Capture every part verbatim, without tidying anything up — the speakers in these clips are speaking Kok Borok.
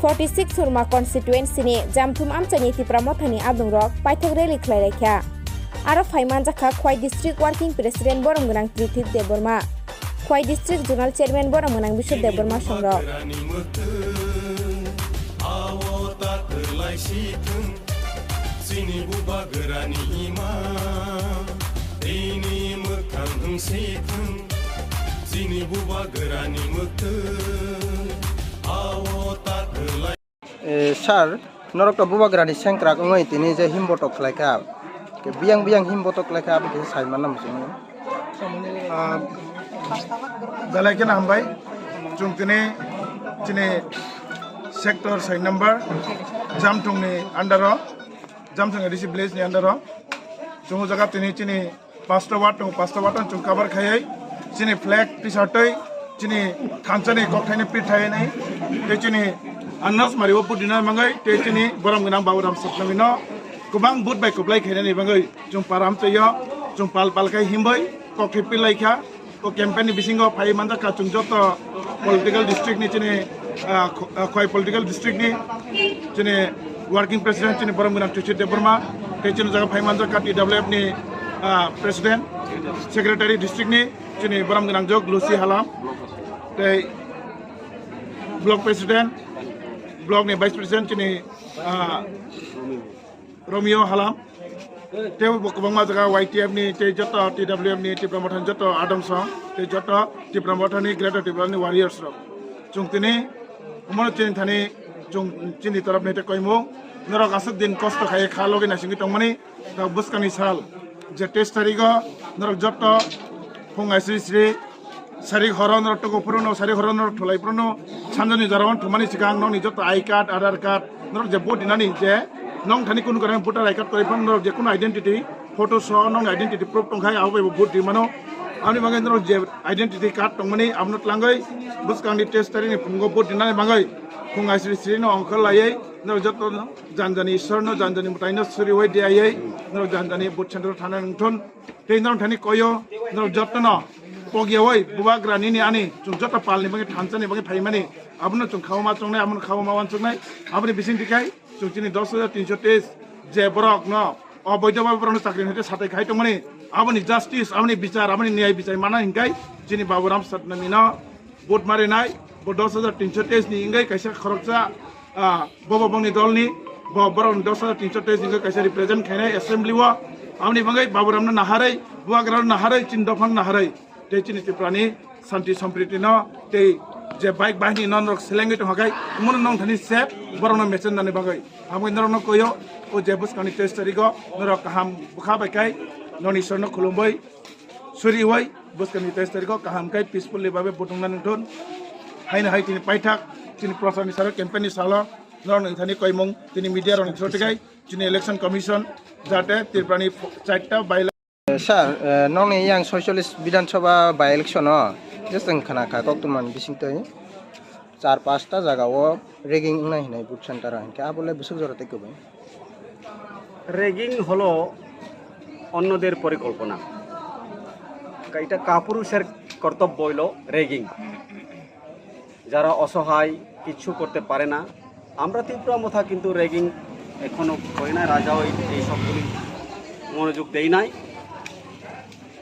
Forty six Surma constituency ni Jamthum amchaini Tipra Mothani adungrok paithak rally khlai laikha. Aro phai manjakha Khwai District Working President borom gwnang Trithik Debbarma, Khwai District Zonal Chairman borom gwnang Bishu Debbarma songrok. Chini bubagrani ima, ini mwkhang hwngsi thwng. Chini bubagrani mwkhwng, ao ta kwlai. Eh, sir, norok to bubagrani sengkrak wngwi tini je himbotok khlaikha. Ke biyang biyang himbotok khlaikha, abo khe sai manna muchungmani. Ah, belai kheno hambai. Chwng tini chini sector six number Jamthungni under o, Jamthung A D C village ni under o. Chwng o jaga tini chini pasta ward tongo, pasta ward no chwng cover khaiwi chini flag tisatwi chini thansa ni kokthaini pirthaini tei chini Anas Mari o budina mangwi tei chini borom gwnang Babu Ram Satnami no kwbang but bai kwplai khainani bagwi chwng param twiyo chwng pal pal khai himbai kokthai pilaikha. O campaign ni bisingo phai manjakha chwng joto political district ni chini, ah, Kh-, ah, Khwai political district ni chini working president chini borom gwnang Trithik Debbarma, tei chini jaga phai manjakha T W F ni, ah, president, secretary district ni chini borom gwnang jok Lucy Halam, tei block president, block ni vice president chini, ah, Romeo Halam, tei bo kwbangma jaga Y T F ni, tei joto T W F ni, Tipra Motha ni joto adong song, tei joto Tipra Motha ni Greater Tipra ni warriors rok. Chwng tini, omono chini thani, chwng chini torop ni tei koimung, norok aswk din kosto khai kha logi naisingwi tongmani, ta bwskangni sal, je teis tarigo, norok joto, phung aisri sri, Sari horo norok tuku phuru no, sari horo norok thulai phuru no, sanjani jora o thumani swkang nokni joto I card, Aadhaar card, norok je vote dinani je nong thani kunu karon voter I card kwrwi phano norok je kunu identity, photo so nong identity proof tongkhai abo bai bo vote di mano. Aboni bagwi norok je identity card tongmani abono twlangwi bwskangni teis tarikni phungo vote dinani bagwi phung aisri sri no ongkhor laiwi norok joto no janjani Ishwar no janjani mwtai no suriwi diyawi norok janjani vote center o thana nungthun. Tei norok thani koyo, norok jotono pogyawi bubagra nini ani chwng joto palni bagwi thansa ni bagwi phaimani, abono chwng khauma chongnai, abono khauma wansuknai, aboni bisingtwi khai chwng chini dos hajar tinso teis je borok no oboido bhabe borok no chakri hwnkhe satai khai tongmani, aboni justice, aboni bichar, aboni niyai bichar mana hinkai chini Baburam Satnami no vote marinai, bo dos hajar tinso teis ni wngwi kaisa khoroksa, ah, bobo bongni dolni, bo borok dos hajar tinso teis ni wngwi kaisa represent khainai assembly o. Aboni bagwi Baburam no naharwi, Bubagra no naharwi, chini dophano naharwi, tei chini Tripura ni santi sompriti no, tei je bike bahini no norok selengwi tongkha khai, omono nong thani sep, borok no mesen nani bagwi. Aboni norok no koyo, o je bwskangni teis tarigo, norok kaham bwkha bai khai, noni Ishwar no khulumbai, suriwi, bwskangni teis tarikho kaham khe peacefully babe buthung na nungthun. Haino hai chini paithak, chini prochar ni salo, campaign ni salo, norok ni thani koimung, chini media rok ni through tikai, chini election commission, jate Tripura ni pho-, charta by Sir, eh, nokni yang soicholish Bidhan Sabha by election o, just ang khana kha koktwma ni bisingtwi char pasta jaga o rigging wngnai hinwi vote center o, hinkhe abo le bwswk jora tei kwbwi. Ragging হলো অন্যদের পরিকল্পনা। এটা কাপুরুষের কর্তব্য হইল রেগিং। যারা অসহায়, কিচ্ছু করতে পারে না, আমরা ত্রিপুরা মথা কিন্তু রেগিং এখনো করি না। রাজাও এই, এই সবগুলি মনোযোগ দেই নাই।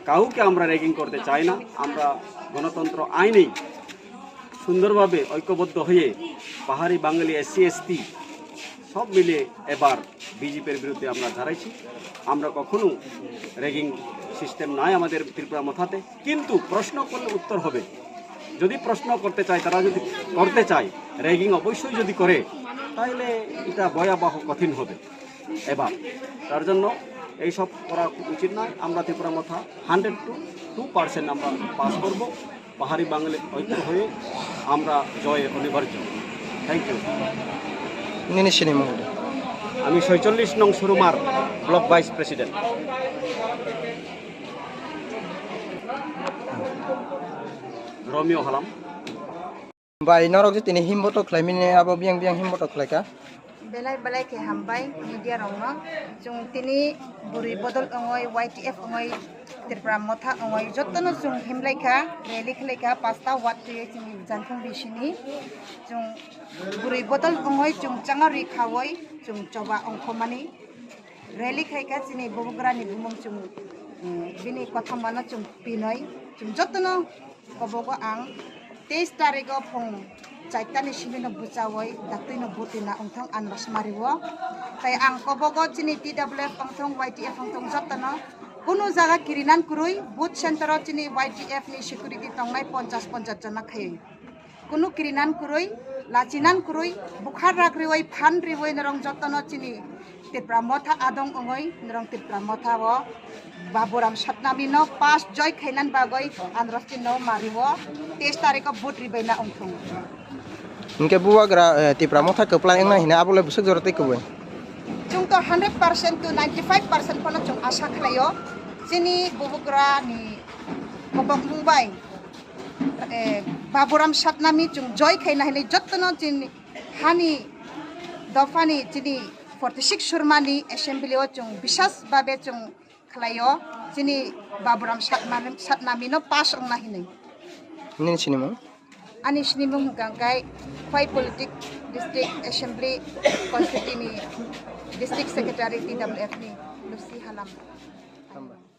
কাউকে আমরা রেগিং করতে চাই না। আমরা গণতন্ত্র আইনেই সুন্দরভাবে ঐক্যবদ্ধ হয়ে পাহাড়ি বাঙালি, এসসি, এসটি সব মিলে এবার বিজেপির বিরুদ্ধে আমরা দাঁড়াইছি। আমরা কখনো রেগিং সিস্টেম নাই আমাদের ত্রিপুরা মথাতে, কিন্তু প্রশ্ন করলে উত্তর হবে। যদি প্রশ্ন করতে চায়, তারা যদি করতে চায়, রেগিং অবশ্যই যদি করে, তাহলে এটা ভয়াবহ কঠিন হবে। এবার তার জন্য এইসব করা উচিত নয়। আমরা Tripura Motha hundred two two percent আমরা পাস করব। পাহাড়ি বাঙালি ঐক্য হয়ে আমরা জয় অনিবার্য। Thank you. Nini sini mung de. আমি ছয়চল্লিশ নং সুরমার block vice president. Romeo Halam. Bai norok je tini himbotok khlaimani abo biyang biyang himbotok khlaikha. Belai belai khe hambai media rokno. Chwng tini bwrwi bodol wngwi Y T F wngwi Tripura Motha ongoi jotono chwng himlai kha, rally khlai kha, pasta ward twi chini Janthung bisini chwng bwrwi bodol ongoi chwng changa ri khawoi chwng choba ongkhomani rally khai kha chini Bubagrani bumung chwng, mm, bini kothomano chwng pinoi chwng jotono kobogo ang teis tarikh o phung chaitani simi no bwchawoi daktwi no bwtwi na wngthong anrosmari o. Tai ang kobogo chini T W F wngthong, Y T F wngthong jotono kunu jaga kirinan kwrwi booth center o chini Y T F ni security tongnai ponchas ponchas jona khayoi. Kunu kirinan kwrwi, lachinan kwrwi, bukhar rak riwoi, phan riwoi norong jotono chini Tripura Motha adong wngoi norong Tripura Motha o Baburam Satnami no pass joi khainan bagoi anrostin no mari o teis tarikh o vote ribai na wngthong. Hingke Bubagra, eh, Tripura Motha kwplai wngna hina abo le bwswk jora tei kwbui. Chwng to hundred percent to ninety five percent phano chwng asa khlaio chini Bubagra ni kobok mung bai, eh, Baburam Satnami chwng joi khaina hinwi jotono chini hani dophani chini forty six surmani assembly o chwng bisas babe chwng khlaio chini Baburam Satnami, Satnami no pass wngna hinwi. Nini sinimung? Ani sinimung hwnkha khe Khwai Politic District Assembly Constituency ni District Secretary T W F ni Lucy Halam. Hamba.